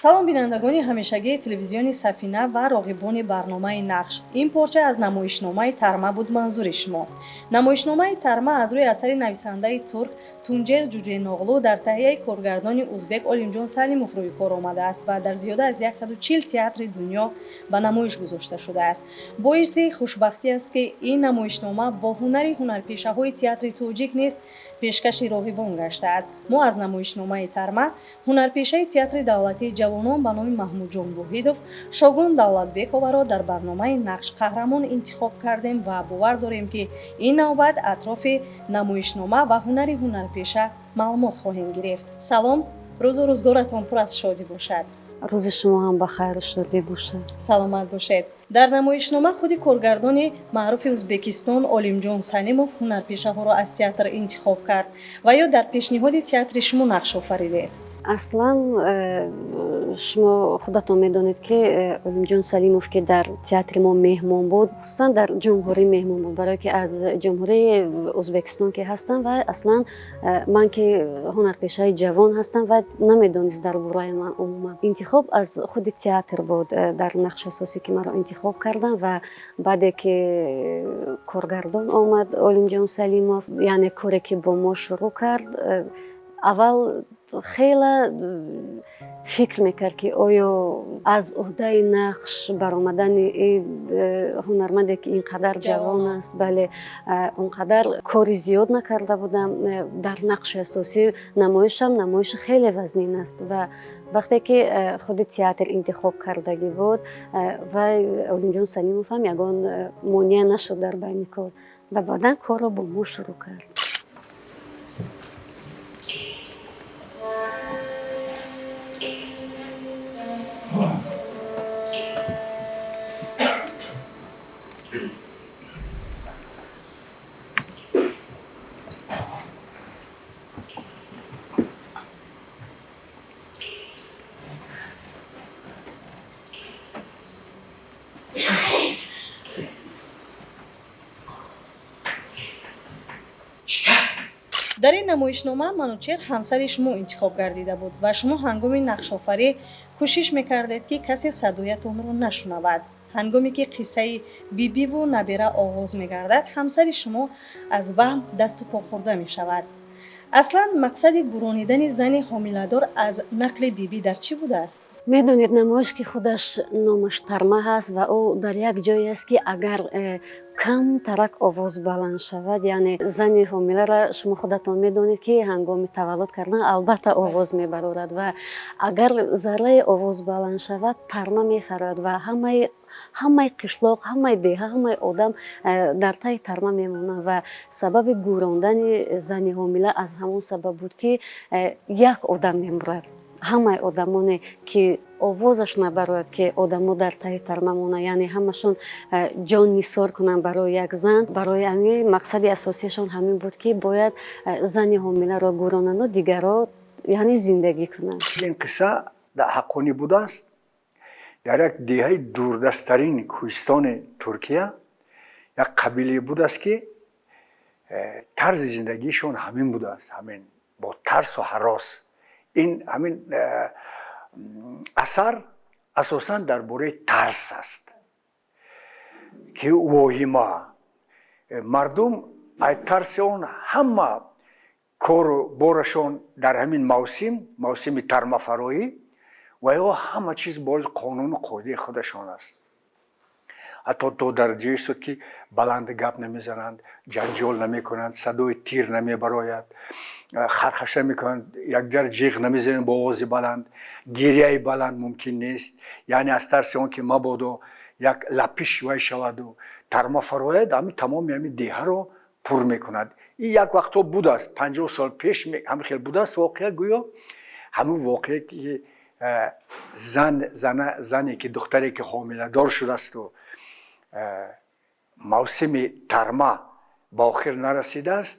Салом, бинандагони ҳамешагии телевизиони Сафина ва роғибони барномаи Нақш. Ин порча аз намоишномаи Тарма буд манзури шумо. Намоишномаи Тарма аз рӯи асари нависандаи турк Тунҷер Ҷуҷеноғлу дар таҳияи коргардони узбек Олимҷон Салимов рӯи кор омадааст ва дар зиёда аз 140 театри дунё ба намоиш гузошта шудааст. Боиси хушбахтӣ аст, ки ин намоишнома бо ҳунари ҳунарпешаҳои театри тоҷик низ пешкаши роғибон гаштааст. Мо аз намоишномаи Тарма ҳунарпешаи театри давлатии ҷавонон ба номи Маҳмудҷон Воҳидов Шогун Давлатбековаро дар барномаи Нақш қаҳрамон интихоб кардем ва бовар дорем, ки ин навбат атрофи намоишнома ва ҳунари ҳунарпеша маълумот хоҳем гирифт. Салом, рӯзу рӯзгоратон пур аз шодӣ бошад. Рӯзи шумо ҳам ба хайру шодӣ бошад. Саломат бошед. Дар намоишнома худи коргардони маъруфи Ӯзбекистон Олимҷон Салимов ҳунарпешаҳоро аз театр интихоб кард ва ё дар пешниҳоди театри шумо нақш офаридед? Аслан шумо худатон медонед, ки Олимҷон Салимов, ки дар театри мо меҳмон буд, хусусан дар ҷумҳурӣ меҳмон буд, барое ки аз ҷумҳурии Ӯзбекистон ки ҳастам ва аслан ман ки ҳунарпешаи ҷавон ҳастам ва намедонист дар бораи ман. Умуман интихоб аз худи театр буд дар нақши асосӣ, ки маро интихоб кардам. Ва баъде ки коргардон омад, Олимҷон Салимов, яъне коре ки бо мо шурӯъ кард, аввал хеле фикр мекард, ки оё аз уҳдаи нақш баромадани ин ҳунарманде, ки ин қадар ҷавон аст, бале, он қадар кори зиёд накарда будам дар нақши асосӣ, намоишам намоиши хеле вазнин аст. Ва вақте ки худи театр интихоб кардагӣ буд, вай Олимҷон Салимов ҳам ягон монеа нашуд дар байни кор ва баъдан корро бо мо шурӯъ кард. Дар ин намоишнома Манучер ҳамсари шумо интихоб гардида буд ва шумо ҳангоми нақшофарӣ кӯшиш мекардед, ки касе садоятонро нашунавад. Ҳангоме ки қиссаи бибиву набера оғоз мегардад, ҳамсари шумо аз ваҳм дасту по хӯрда мешавад. Аслан мақсади гуронидани зани ҳомиладор аз нақли бибӣ дар чӣ будааст? Медонед, намоиш ки худаш номаш Тарма ҳаст ва ӯ дар як ҷое аст, ки агар камтарак овоз баланд шавад, яъне зани ҳомиларо шумо худатон медонед, ки ҳангоми таваллуд кардан албатта овоз мебарорад ва агар зарраи овоз баланд шавад, тарма мефарояд ва ҳамаи қишлоқ, ҳамаи деҳа, ҳамаи одам дар таи тарма мемонанд. Ва сабаби гӯрондани зани ҳомила аз ҳамон сабаб буд, ки як одам мемурад, ҳамаи одамоне ки овозаш набарояд, ки одамо дар таи тарма монанд, яъне ҳамашон ҷон нисор кунанд барои як зан. Барои ҳамин мақсади асосиашон ҳамин буд, ки бояд зани ҳомиларо гӯронанду дигарро, яъне, зиндагӣ кунанд. Ин қисса ҳаққонӣ будааст. Дар як деҳаи дурдасттарин кӯҳистони Туркия як қабилае будааст, ки тарзи зиндагиашон ҳамин будааст, ҳамин бо тарсу ҳарос. Ин ҳамин асар асосан дар бораи тарс аст, ки воҳима мардум ай тарси он ҳама кору борашон дар ҳамин мавсим, мавсими тармафароӣ, ва ё ҳама чиз боз қонуну қоидаи худашон аст, ҳатто то дараҷае шуд, ки баланд гап намезананд, ҷанҷол намекунанд, садои тир намебарояд, хархаша мекунанд, якдигар ҷиғ намезананд бо овози баланд, гирияи баланд мумкин нест, яъне аз тарси он ки мабодо як лапиш вай шаваду тарма фарояд, ҳамин тамоми ҳамин деҳаро пур мекунад. Ин як вақтҳо будааст, 50 сол пеш ҳамин хел будааст воқеа. Гӯё ҳамин воқеа, ки зан зане ки духтаре ки ҳомиладор шудаасту мавсими тарма ба охир нарасидааст,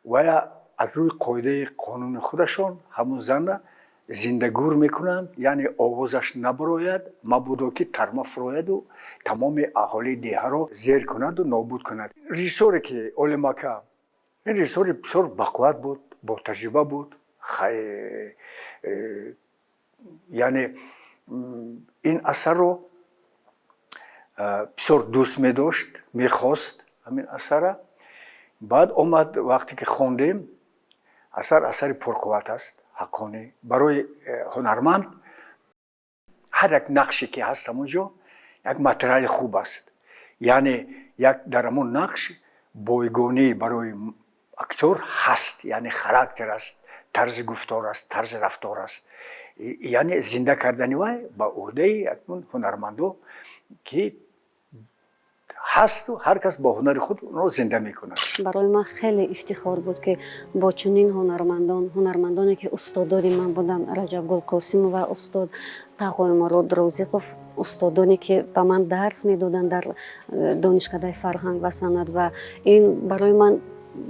вая аз рӯи қоидаи қонуни худашон ҳамун зана зиндагур мекунанд, яъне овозаш набарояд, мабодо ки тарма фурояду тамоми аҳолии деҳаро зер кунаду нобуд кунад. Режиссёре ки Олимака, ин режиссёри бисёр бақувват буд, ботаҷриба буд, яъне Ин асарро бисёр дӯст медошт, мехост ҳамин асарра. Баъд омад, вақте ки хондем, асар асари пурқувват аст, ҳаққонӣ. Барои ҳунарманд ҳар як нақше ки ҳаст ҳамон ҷо як материали хуб аст. Яъне як дар ҳамон нақш бойгонӣ барои актёр ҳаст, яъне характер аст, тарзи гуфтор аст, тарзи рафтор аст. Яъне зинда кардани вай ба ӯҳдаи акнун ҳунармандо ки ҳасту ҳар кас бо ҳунари худ онро зинда мекунад. Барои ман хеле ифтихор буд, ки бо чунин ҳунармандон, ҳунармандоне ки устодони ман буданд, Раҷабгул Қосимова, устод Тағоимурод Розиқов, устодоне ки ба ман дарс медоданд дар Донишкадаи фарҳанг ва санъат, ва ин барои ман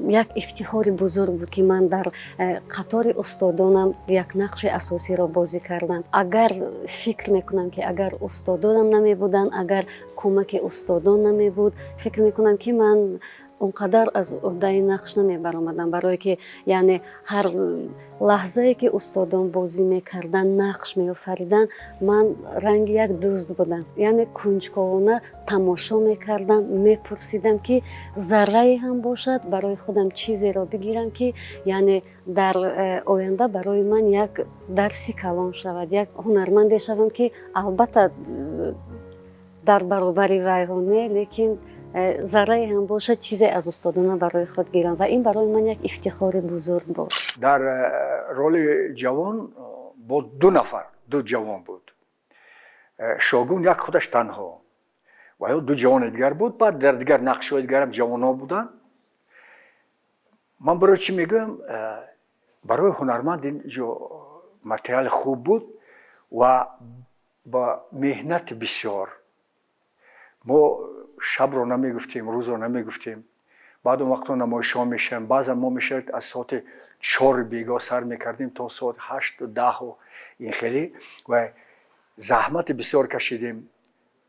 як ифтихори бузург буд, ки ман дар қатори устодонам як нақши асосиро бозӣ кардам. Агар фикр мекунам, ки агар устодонам намебуданд, агар кӯмаки устодон намебуд, фикр мекунам, ки ман он қадар аз уҳдаи нақш намебаромадам, барое ки яъне ҳар лаҳзае ки устодон бозӣ мекарданд, нақш меофариданд, ман ранги як дузд будам, яъне кунҷковона тамошо мекардам, мепурсидам, ки заррае ҳам бошад барои худам чизеро бигирам, ки яъне дар оянда барои ман як дарси калон шавад, як ҳунарманде шавам, ки албатта дар баробари вайҳо не, лекин заррае ҳам бошад чизе аз устодона барои худ гирам, ва ин барои ман як ифтихори бузург буд. Дар роли ҷавон бо ду нафар, ду ҷавон буд. Шогун як худаш танҳо ва ё ду ҷавони дигар буд. Баъд дар дигар нақшҳои дигарам ҷавонҳо буданд. Ман барои чӣ мегӯям, барои ҳунарманд ин ҷо материали хуб буд ва ба меҳнати бисёр мо шабро намегуфтем, рӯзро намегуфтем. Баъд он вақтҳо намоишҳо мешаванд, баъзан мо мешавад аз соати 4 бегоҳ сар мекардем то соати 8-у 10-у ин хеле, ва заҳмати бисёр кашидем,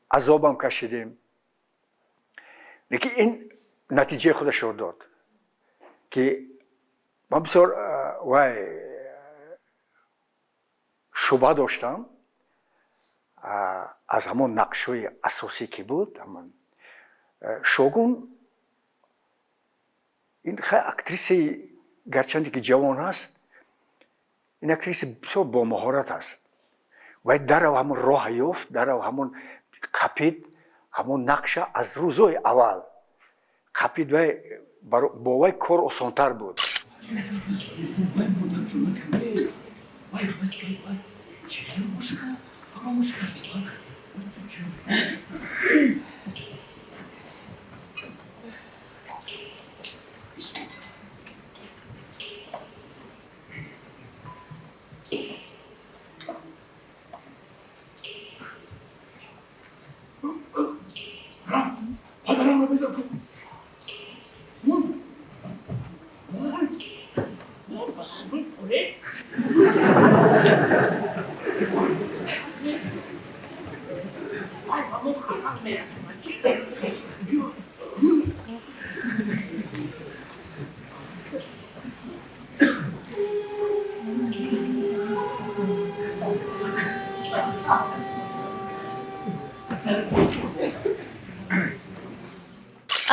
азобам кашидем, лекин ин натиҷаи худашро дод, ки ман бисёр вай шубҳа доштам аз ҳамон нақшҳои асосӣ ки буд. Ҳамон Шогун ин хай актрисаи, гарчанде ки ҷавон аст, ин актриса бисёр бомаҳорат аст. Вай дарав ҳамон роҳ ёфт, дарав ҳамон қапид, ҳамон нақша аз рӯзои аввал қапид. Вай бо вай кор осонтар буд.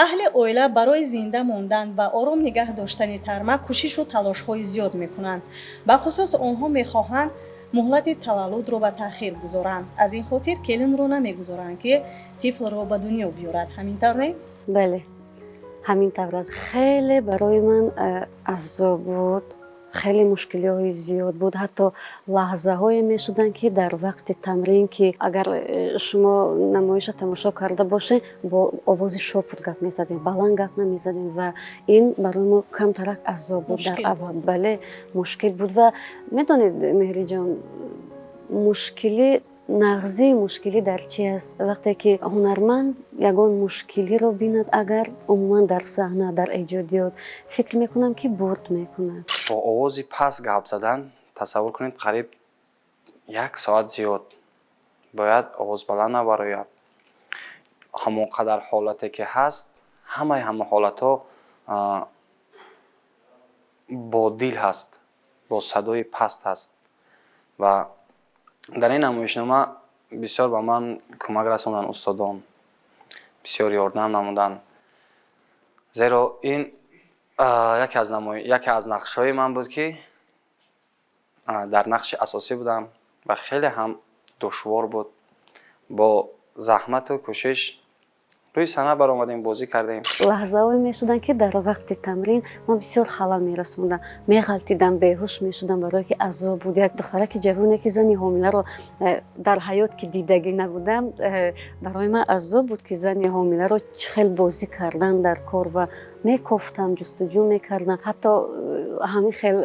Аҳли оила барои зинда мондан ва ором нигаҳ доштани Тарма кӯшишу талошҳои зиёд мекунанд. Бахусус онҳо мехоҳанд муҳлати таваллудро ба таъхир гузоранд. Аз ин хотир келинро намегузоранд, ки тифлро ба дунё биёрад. Ҳамин тавр не? Бале, ҳамин тавр аст. Хеле барои ман азоб буд, хеле мушкилиҳои зиёд буд. Ҳатто лаҳзаҳое мешуданд, ки дар вақти тамрин, ки агар шумо намоиша тамошо карда бошед, бо овози шопут гап мезадем, баланд гап намезадем, ва ин барои мо камтарак азоб буд дар аввал. Бале, мушкил буд. Ва медонед, Меҳриҷон, мушкилӣ, нағзии мушкилӣ дар чи аст? Вақте ки ҳунарманд ягон мушкилиро бинад, агар умуман дар саҳна, дар эҷодиёт, фикр мекунам, ки бурд мекунад. Бо овози паст гап задан, тасаввур кунед, қариб як соат зиёд бояд овоз баланд набарояд. Ҳамон қадар ҳолате ки ҳаст, ҳамаи ҳама ҳолатҳо бо дил ҳаст, бо садои паст ҳаст ва Дар ин намоишнома бисёр ба ман кӯмак расонданд устодон, бисёр ёрдам намуданд, зеро ин яке аз нақшҳои ман буд, ки дар нақши асосӣ будам ва хеле ҳам душвор буд. Бо заҳмату кӯшиш рӯи саҳна баромадем, бозӣ кардем. Лаҳзаҳое мешуданд, ки дар вақти тамрин ман бисёр халал мерасондам, меғалтидам, беҳуш мешудам, барое ки азоб буд. Як духтараки ҷавоне, ки зани ҳомиларо дар ҳаёт ки дидагӣ набудам, барои ман азоб буд, ки зани ҳомиларо чӣ хел бозӣ кардан дар кор, ва мекофтам, ҷустуҷӯ мекардам. Ҳатто ҳамин хел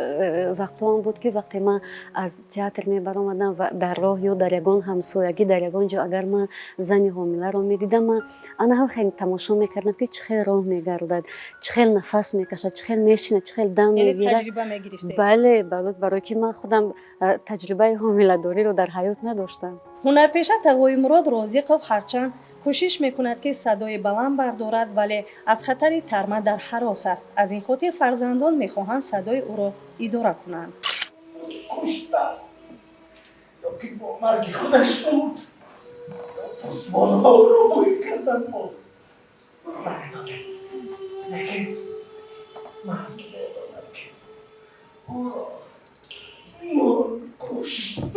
вақтҳоам буд, ки вақте ман аз театр мебаромадам ва дар роҳ ё дар ягон ҳамсоягӣ, дар ягон ҷо агар ман зани ҳомиларо медидам, ман ана ҳам хел тамошо мекардам, ки чӣ хел роҳ мегардад, чӣ хел нафас мекашад, чӣ хел мешинад, чӣ хел дам мегирад. Бале, барое ки ман худам таҷрибаи ҳомиладориро дар ҳаёт надоштам. Ҳунарпеша Тағоимурод Розиқов ҳарчанд кӯшиш мекунад, ки садои баланд бардорад, вале аз хатари тарма дар ҳарос аст. Аз ин хотир фарзандон мехоҳанд садои ӯро идора кунанд. Куштам ё ки бо марги худаш мурд, ё посбонҳоро бӯй кардан мо намедонем, лекин ман медонам, ки ӯро ман куштам.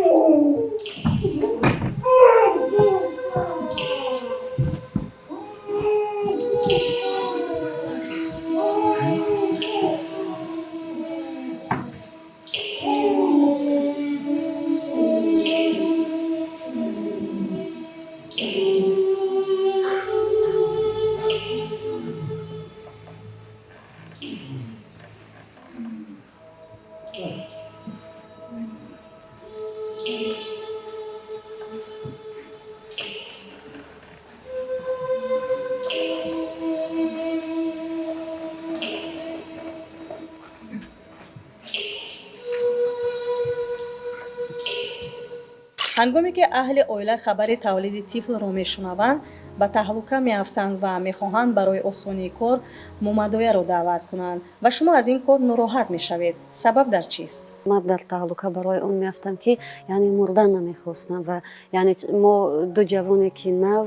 Ҳангоме ки аҳли оила хабари тавлиди тифлро мешунаванд, ба таҳлука меафтанд ва мехоҳанд барои осонии кор мумадояро даъват кунанд ва шумо аз ин кор нороҳат мешавед. Сабаб дар чист? Ман дар таҳлука барои он меафтам, ки яъне мурдан намехостам ва яъне мо ду ҷавоне, ки нав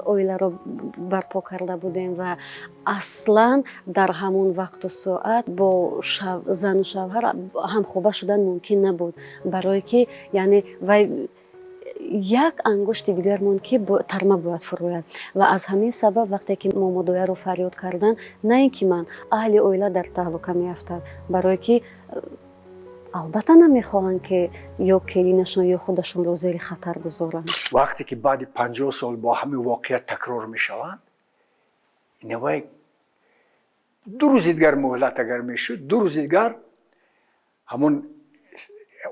оиларо барпо карда будем ва аслан дар ҳамон вақту соат бо зану шавҳар ҳамхоба шудан мумкин набуд, барое ки яъне вай як ангушти дигар монд, ки тарма бояд фурояд. Ва аз ҳамин сабаб, вақте ки момодояро фарёд кардан, на ин ки ман, аҳли оила дар таҳлука меафтад, барое ки албатта намехоҳанд, ки ё келинашон, ё худашонро зери хатар гузоранд. Вақте ки баъди 50 сол бо ҳамин воқеа такрор мешаванд, инавай 2 рӯзи дигар муҳлат агар мешуд, 2 рӯзи дигар ҳамон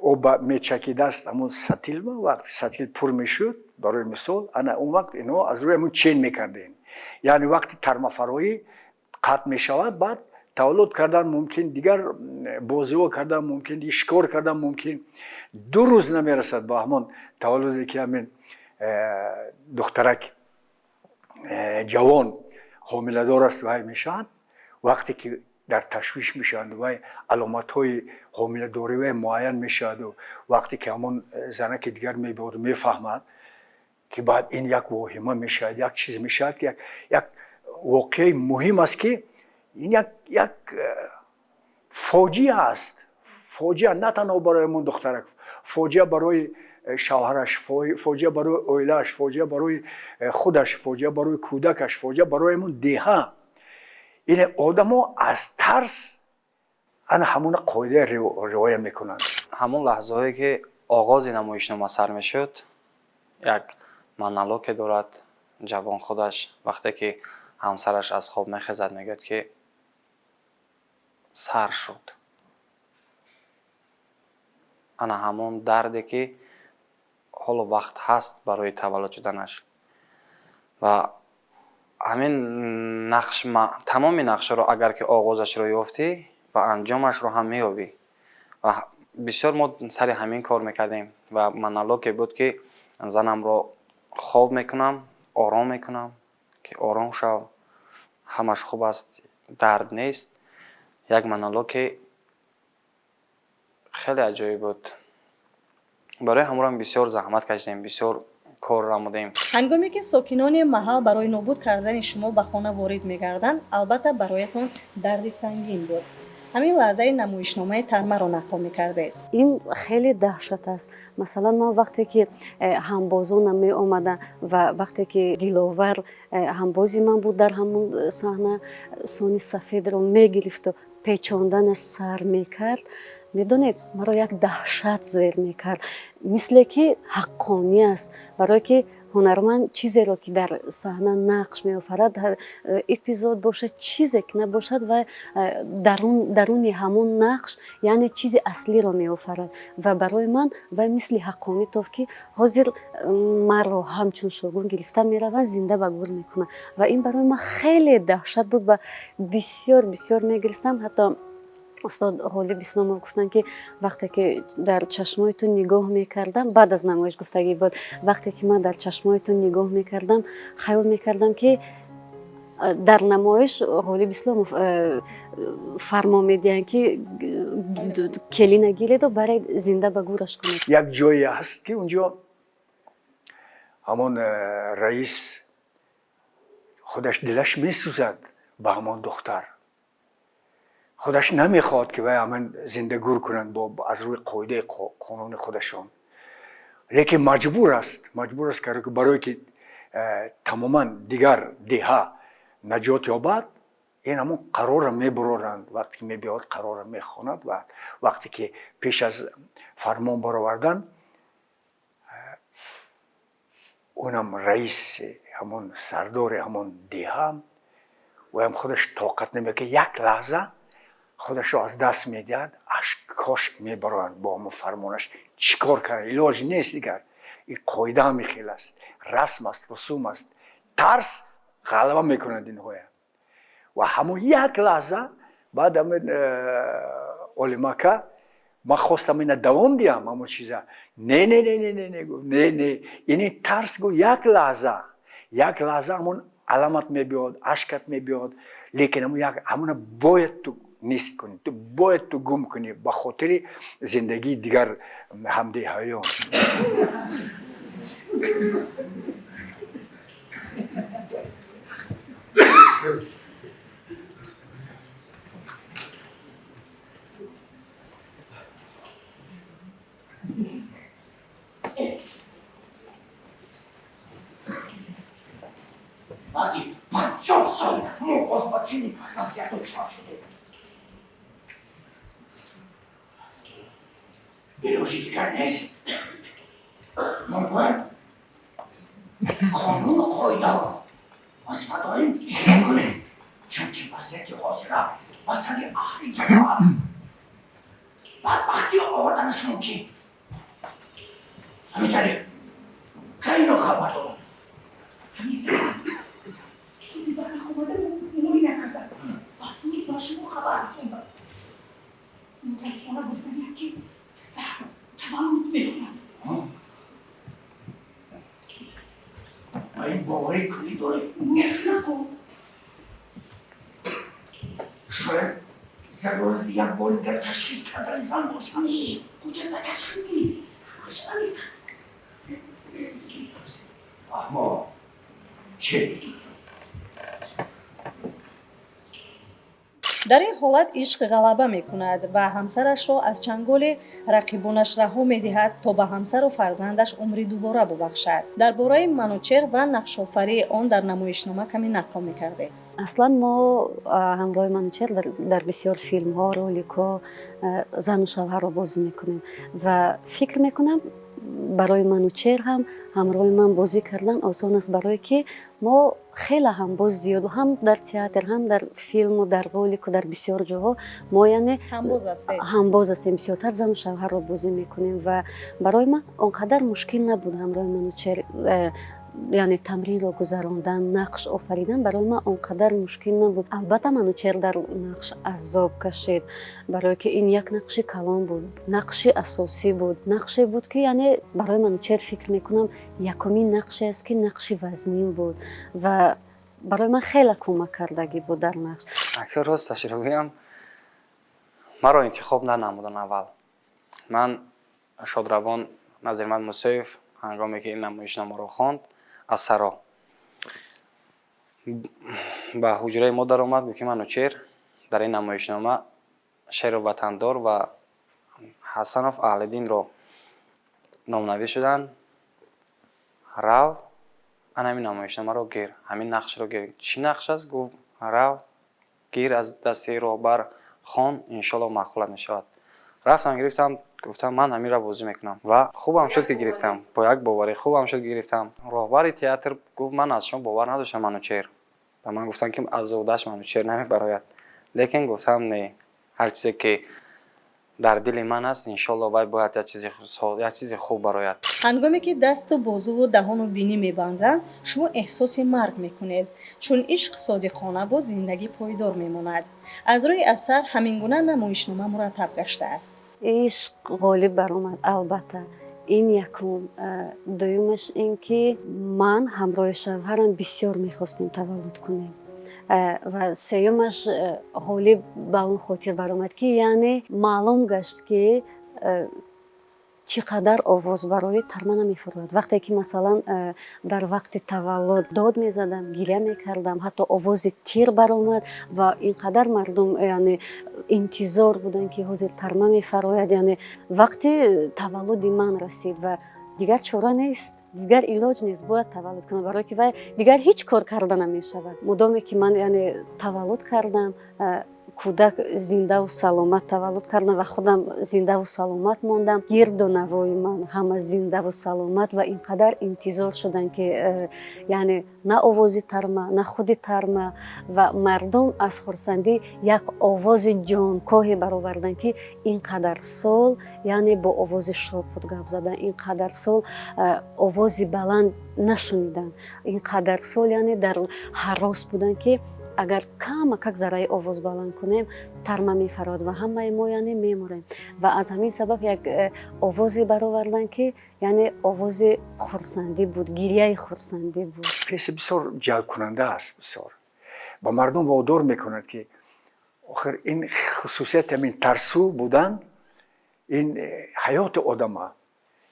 об мечакидааст, ҳамон сатил, вақти сатил пур мешуд, барои мисол, ана он вақт инҳо аз рӯи ҳамон чен мекардем. Яъне вақти тармафароӣ қатъ мешавад, баъд таваллуд кардан мумкин, дигар бозиҳо кардан мумкин, шикор кардан мумкин. 2 рӯз намерасад ба ҳамон таваллуде, ки ҳамин духтарак ҷавон ҳомиладор аст, вай мешавад. Вақте ки дар ташвиш мешаванд, вай аломатҳои ҳомиладорӣ вай муайян мешаваду вақте ки ҳамон занаки дигар мебиёду мефаҳмад, ки баъд ин як воҳима мешавад, як чиз мешавад, ки як воқеаи муҳим аст, ки ин як фоҷиа аст. Фоҷиа на танҳо барои ҳамон духтарак, фоҷиа барои шавҳараш, фоҷиа барои оилааш, фоҷиа барои худаш, фоҷиа барои кӯдакаш, фоҷиа барои ҳамон деҳа. Ин одамо аз тарс ана ҳамона қоида риоя мекунанд. Ҳамон лаҳзаҳое, ки оғози намоишнома сар мешуд, як монологе дорад ҷавон худаш, вақте ки ҳамсараш аз хоб мехезад, мегӯяд, ки сар шуд. Ана ҳамон дарде, ки ҳоло вақт ҳаст барои таваллуд шуданаш, ва ҳамин нақш, тамоми нақшаро агар ки оғозашро ёфтӣ ва анҷомашро ҳам меёбӣ. Ва бисёр мо сари ҳамин кор мекардем ва монологе буд, ки занамро хоб мекунам, ором мекунам, ки ором шав, ҳамаш хуб аст, дард нест. Як монологи хеле аҷоиб буд. Барои ҳамонам бисёр заҳмат кашидем, бисёр кор намудем. Ҳангоме ки сокинони маҳал барои нобуд кардани шумо ба хона ворид мегарданд, албатта, бароятон дарди сангин буд. Ҳамин лаҳзаи намоишномаи Тармаро нақл мекардед. Ин хеле даҳшат аст. Масалан, ман вақте ки ҳамбозонам меомаданд ва вақте ки Диловар ҳамбози ман буд, дар ҳамон саҳна сони сафедро мегирифту печондана сар мекард, медонед, маро як даҳшат зер мекард, мисле ки ҳаққонӣ аст, барое ки ҳунарманд чизеро ки дар саҳна нақш меофарад, эпизод бошад, чизе ки набошад, ва даруни ҳамон нақш, яъне чизи аслиро меофарад. Ва барои ман вай мисли ҳаққонӣ тофт, ки ҳозир маро ҳамчун шогун гирифта мераванд, зинда ба гур мекунанд. Ва ин барои ман хеле даҳшат буд ва бисёр бисёр мегиристам. Ҳатто устод Ғолиб Исломов гуфтанд, ки вақте ки дар чашмои ту нигоҳ мекардам, баъд аз намоиш гуфтагӣ буд, вақте ки ман дар чашмои ту нигоҳ мекардам, хаёл мекардам, ки дар намоиш Ғолиб Исломов фармон медиҳанд, ки келина гиреду баред, зинда ба гӯраш кунед. Як ҷое ҳаст, ки унҷо ҳамон раис худаш дилаш месӯзад ба ҳамон духтар, худаш намехоҳад, ки вай ҳамин зинда гур кунанд аз рӯи қоидаи қонуни худашон, лекин маҷбур аст, маҷбур аст, барое ки тамоман дигар деҳа наҷот ёбад. Ин ҳамон қарорро мебуроранд. Вақте ки мебиёд, қарорро мехонад ва вақте ки пеш аз фармон баровардан, унам раиси ҳамон, сардори ҳамон деҳа, ваям худаш тоқат намекунад, як лаҳза худашро аз даст медиҳад, ашкҳош мебароянд. Бо ҳамон фармонаш чӣ кор кард, илоҷ нест дигар, ин қоида ҳамин хел аст, расм аст, русум аст. Тарс ғалаба мекунад инҳоя ва ҳамон як лаҳза баъд ҳамин Олимака, ман хостам ина давом диҳам ҳамон чиза, не, не, не, не, не, не, гуфт, не, не, ини тарс, гуфт, як лаҳза, як лаҳза ҳамон аламат мебиёд, ашкат мебиёд, лекин ҳамона бояд ту нест кунӣ, ту бояд ту гум кунӣ ба хотири зиндагии дигар ҳамдеҳаён. Баъди 50 сол мо боз ба чунин вазъият дучор шудем. Илоҷи дигар нест, мо бояд қонуну қоидаро вазифа доим иҷро кунем, чунки вазъияти ҳозира ба сари аҳли ҷамоат бадбахтӣ оварданаш мумкин. Ҳамин тариқ, кайно хабар дорад? Ҳамин саҳар суди барақ омада муоина карда ва зуд ба шумо хабар расондам. Мутаассифона, гуфтаниям, ки зан таваллуд мекунад. Ба ин бовари куллӣ доред? Мутлақо. Шояд зарурати як бори дигар ташхис кардани зан бошад. Не, ҳуҷҷат ба ташхис нест, ҳамаш аниқ аст. Аммо чӣ? Дар ин ҳолат ишқ ғалаба мекунад ва ҳамсарашро аз чанголи рақибонаш раҳо медиҳад, то ба ҳамсару фарзандаш умри дубора бубахшад. Дар бораи Манучер ва нақшофарии он дар намоишнома каме нақл мекардед. Аслан мо ҳамроҳи Манучер дар бисёр филмҳо, роликҳо зану шавҳарро бозӣ мекунем ва фикр мекунам, барои Манучер ҳам ҳамроҳи ман бозӣ кардан осон аст, барое ки мо хеле ҳамбоз зиёд, ҳам дар театр, ҳам дар филму дар ролику, дар бисёр ҷоҳо мо, яъне ҳамбоз ҳастед. Ҳамбоз ҳастем, бисёртар зану шавҳарро бозӣ мекунем ва барои ман он қадар мушкил набуд ҳамроҳи Манучер, яъне тамринро гузарондан, нақш офаридан барои ман он қадар мушкил набуд. Албатта, Манучер дар нақш азоб кашид, барое ки ин як нақши калон буд, нақши асосӣ буд, нақше буд, ки яъне барои Манучер, фикр мекунам, якумин нақше аст, ки нақши вазнин буд ва барои ман хеле кӯмак кардагӣ буд дар нақш. Ака, росташро гӯям, маро интихоб нанамуданд аввал. Ман шодравон Назирмад Мусоев ҳангоме ки ин намоишномаро хонд, аз саро ба ҳуҷраи мо даромад, гуфт ки Манучеҳр, дар ин намоишнома Шеру Ватандор ва Ҳасанов Аҳлиддинро номнавис шуданд. Рав, ан ҳамин намоишномаро гир, ҳамин нақшро гир. Чӣ нақш аст? Гуфт, рав, гир, аз дасти роҳбар хон, иншоалло маъқулат мешавад. Рафтам, гирифтам, гуфтам, ман ҳаминро бозӣ мекунам ва хубам шуд, ки гирифтам. Бо як боварӣ хубам шуд, ки гирифтам. Роҳбари театр гуфт, ман аз шумо бовар надоштам, Манучеҳр. Ба ман гуфтанд, ки аз зодаш Манучеҳр намебарояд. Лекин гуфтам, не, ҳар чизе ки дар дили ман аст, иншоалло вай бояд як чизи хуб барояд. Ҳангоме ки дасту бозуву даҳону бинӣ мебанданд, шумо эҳсоси марг мекунед. Чун ишқ содиқона буд, зиндагӣ пойдор мемонад. Аз рӯи асар ҳамин гуна намоишнома мураттаб гаштааст. Ишқ ғолиб баромад, албатта. Ин якум. Дуюмаш ин ки ман ҳамроҳи шавҳарам бисёр мехостем таваллуд кунем. Ва сеюмаш, ғолиб ба он хотир баромад, ки яъне маълум гашт, ки чӣ қадар овоз барои тарма намефурояд. Вақте ки, масалан, дар вақти таваллуд дод мезадам, гиря мекардам, ҳатто овози тир баромад ва ин қадар мардум, яъне, интизор буданд, ки ҳозир тарма мефарояд. Яъне вақти таваллуди ман расид ва дигар чора нест, дигар илоҷ нест, бояд таваллуд кунам, барое ки вай дигар ҳеҷ кор карда намешавад. Мудоме ки ман, яъне, таваллуд кардам, кӯдак зиндаву саломат таваллуд кардам ва худам зиндаву саломат мондам, гирду навои ман ҳама зиндаву саломат ва ин қадар интизор шуданд, ки яъне на овози тарма, на худи тарма, ва мардум аз хурсандӣ як овози ҷонкоҳе бароварданд, ки ин қадар сол, яъне, бо овози шопут гап задан, ин қадар сол овози баланд нашуниданд, ин қадар сол, яъне, дар ҳарос буданд, ки агар камакак зарраи овоз баланд кунем, тарма мефарояд ва ҳамаи мо, яъне, мемурем. Ва аз ҳамин сабаб як овозе бароварданд, ки, яъне, овози хурсандӣ буд, гирьяи хурсандӣ буд. Пьеса бисёр ҷалбкунанда аст, бисёр ба мардум водор мекунад, ки охир ин хусусияти ҳамин тарсу будан, ин ҳаёти одама,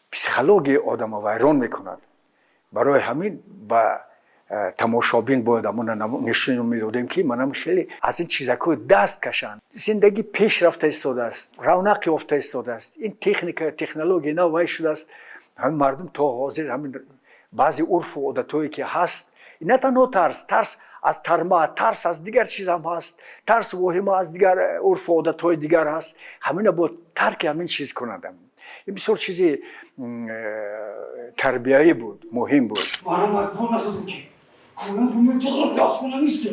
психологияи одама вайрон мекунад. Барои ҳамин ба тамошобин бояд амона нишон медодем, ки манам хеле аз ин чизакҳои даст кашанд. Зиндагӣ пеш рафта истодааст, равнақ ёфта истодааст, ин техника, технология нав вай шудааст. Ҳамин мардум то ҳозир ҳамин баъзе урфу одатҳое ки ҳаст, на танҳо тарс, тарс аз тарма, тарс аз дигар чиз ҳам ҳаст, тарс, воҳима аз дигар урфу одатҳои дигар ҳаст. Ҳамина бояд тарки ҳамин чиз кунанд. Ин бисёр чизи тарбиявӣ буд, муҳим буд. Маро маҷбур насозед, ки кунам дунё ҷуғрофиёсхона нест.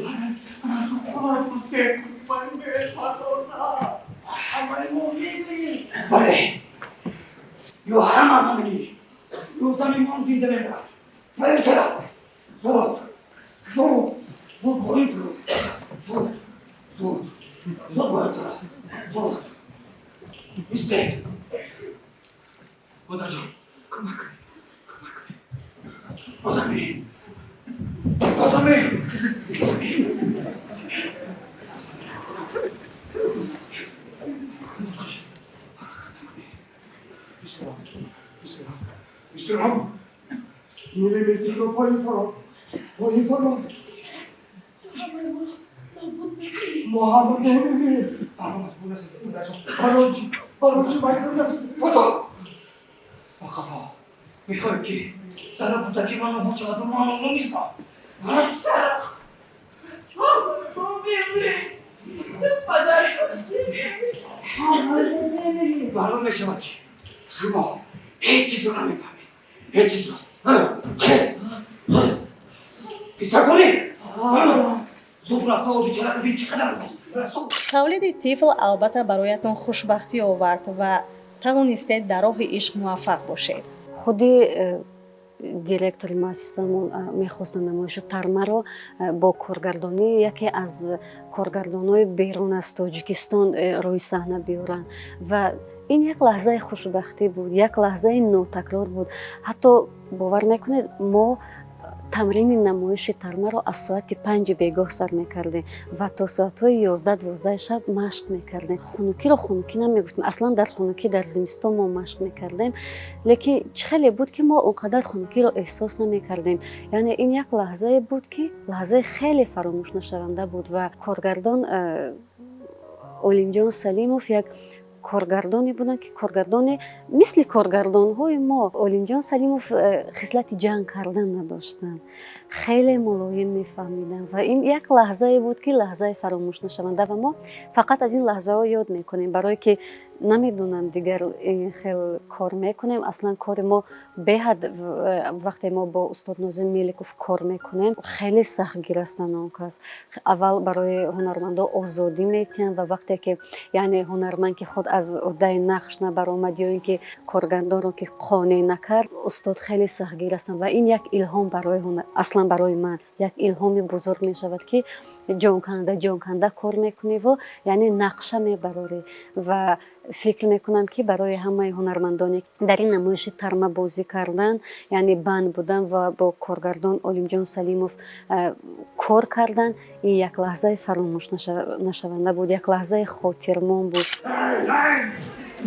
Ҳамаи мо мемирем. Бале, ё ҳама мо мемирем, ё заминмон зинда мемонад. Ба тараф, зуд, зуд, зуд, поин, зуд, зуд, зуд, поин тараф, зуд. Истед, модарҷон, кӯмак кунед, кӯмак кунед. Ба замин, ба замин, ба замин, ба замин. پسرم، پسرم، پسرم، نون ملکی را پایین فرا، پایین فرا. پسرم، تو همه ما را نابود میکنی. ما همه نمیمیریم. برام مجبور نسازید مادرجان. برای چی؟ برای چی مجبور نسازید؟ بدو با خفا میخوای که سر کودکی من نابود شود و من نمیخوام. پسرم، ما میمیریم. پدر. همه نمیمیریم. معلوم میشود که شما هیچ چیز رو نمیفهمید، هیچ چیز رو. خیز، خیز، پسر کنی زود رفته و بیچاره ببین چقدر است. Тавлиди тифл албатта бароятон хушбахтӣ овард ва тавонистед дар роҳи ишқ муваффақ бошед. Худи директори муассисамон мехостанд намоиши тармаро бо коргардонии яке аз коргардонҳои берун аз Тоҷикистон рӯи саҳна биёранд ва ин як лаҳзаи хушбахтӣ буд, як лаҳзаи нотакрор буд. Ҳатто бовар мекунед, мо Тамрини намоиши Тармаро аз соати 5 бегоҳ сар мекардем ва то соатҳои 11-12 шаб машқ мекардем. Хунукиро хунукӣ намегуфтем, аслан дар хунукӣ, дар зимистон мо машқ мекардем, лекин чӣ хеле буд, ки мо он қадар хунукиро эҳсос намекардем. Яъне ин як лаҳзае буд, ки лаҳзаи хеле фаромӯшнашаванда буд ва коргардон Олимҷон Салимов як коргардоне буданд, ки коргардоне мисли коргардонҳои мо. Олимҷон Салимов хислати ҷанг кардан надоштанд, хеле мулоим мефаҳмиданд ва ин як лаҳзае буд, ки лаҳзаи фаромӯшнашаванда ва мо фақат аз ин лаҳзаҳо ёд мекунем, барое ки намедонам, дигар ин хел кор мекунем. Аслан кори мо беҳад, вақте мо бо устод Нозим Меликов кор мекунем, хеле сахтгир ҳастанд он кас. Аввал барои ҳунармандо озодӣ метиҳанд ва вақте ки, яъне, ҳунарманд ки худ аз уҳдаи нақш набаромад ё ин ки коргардонро ки қонеъ накард, устод хеле сахтгир ҳастанд ва ин як илҳом барои, аслан барои ман як илҳоми бузург мешавад, ки ҷонканда ҷонканда кор мекуниву, яъне, нақша мебарорӣ. Ва фикр мекунам, ки барои ҳамаи ҳунармандоне дар ин намоиши Тарма бозӣ кардан, яъне банд будан ва бо коргардон Олимҷон Салимов кор кардан, ин як лаҳзаи фаромӯш нашаванда буд, як лаҳзаи хотирмон буд.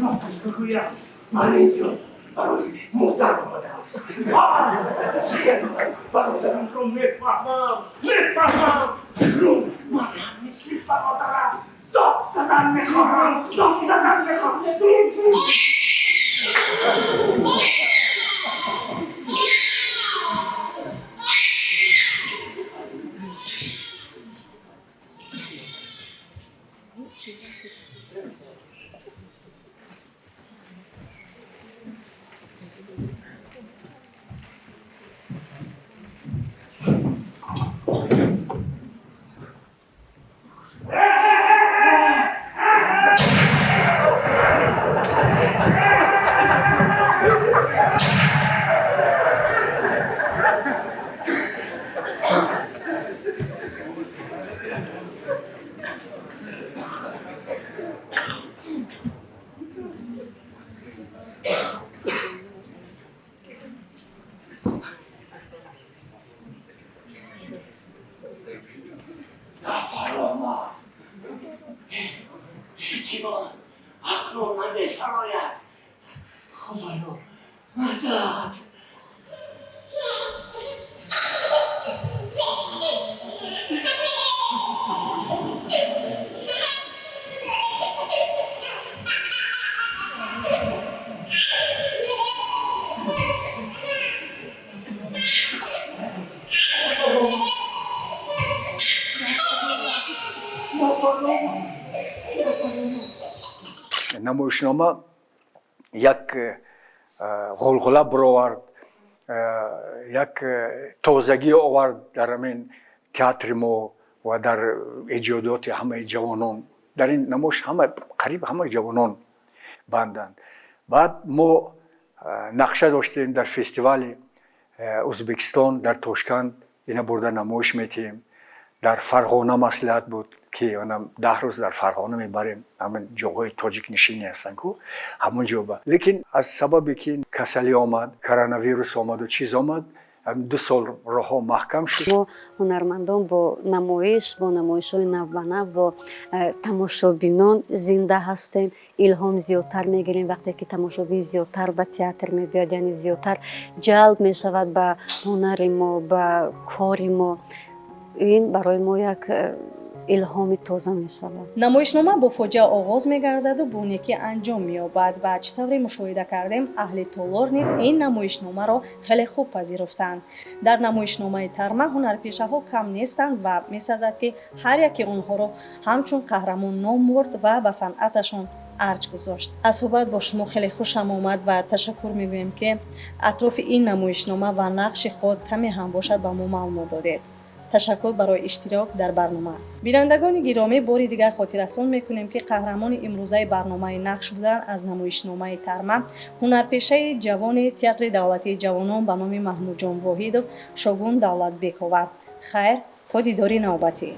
Росташ бигӯям, ман инҷо барои модар омадам. Бародарамро мефаҳмам, мефаҳмам. Ман ҳам мисли бародарам дод задан мехоҳам, дод задан мехоҳам. Нафарома, эҳтимол акнун намефарояд. Худоё, мадад! Намоишнома як ғулғула баровард, як тозагӣ овард дар ҳамин театри мо ва дар эҷодиёти ҳамаи ҷавонон. Дар ин намоиш ҳама, қариб ҳамаи ҷавонон банданд. Баъд мо нақша доштем, дар фестивали Ӯзбекистон дар Тошканд ина бурда намоиш метиҳем. Дар Фарғона маслиҳат буд, ки 10 рӯз дар Фарғона мебарем, ҳамин ҷоҳои тоҷикнишинӣ ҳастанд ку, ҳамон ҷо ба. Лекин аз сабабе ки касалӣ омад, коронавирус омаду чиз омад, 2 сол роҳҳо маҳкам шуд. Мо ҳунармандон бо намоиш, бо намоишҳои навбанав, бо тамошобинон зинда ҳастем, илҳом зиёдтар мегирем. Вақте ки тамошобин зиёдтар ба театр мебиёд, яъне зиёдтар ҷалб мешавад ба ҳунари мо, ба кори мо, ин барои мо як илҳоми тоза мешавад. Намоишнома бо фоҷиа оғоз мегардаду бо некӣ анҷом меёбад ва чӣ тавре мушоҳида кардем, аҳли толор низ ин намоишномаро хеле хуб пазируфтанд. Дар намоишномаи Тарма ҳунарпешаҳо кам нестанд ва месазад, ки ҳар яке онҳоро ҳамчун қаҳрамон ном бурд ва ба санъаташон арҷ гузошт. Аз суҳбат бо шумо хеле хушам омад ва ташаккур мегӯем, ки атрофи ин намоишнома ва нақши худ каме ҳам бошад ба мо маълумот додед. Ташаккур барои иштирок дар барнома. Бинандагони гиромӣ, бори дигар хотиррасон мекунем, ки қаҳрамони имрӯзаи барномаи Нақш буданд аз намоишномаи Тарма ҳунарпешаи ҷавони Театри давлатии ҷавонон ба номи Маҳмудҷон Воҳидов Шогун Давлатбекова. Хайр, то дидори навбатӣ.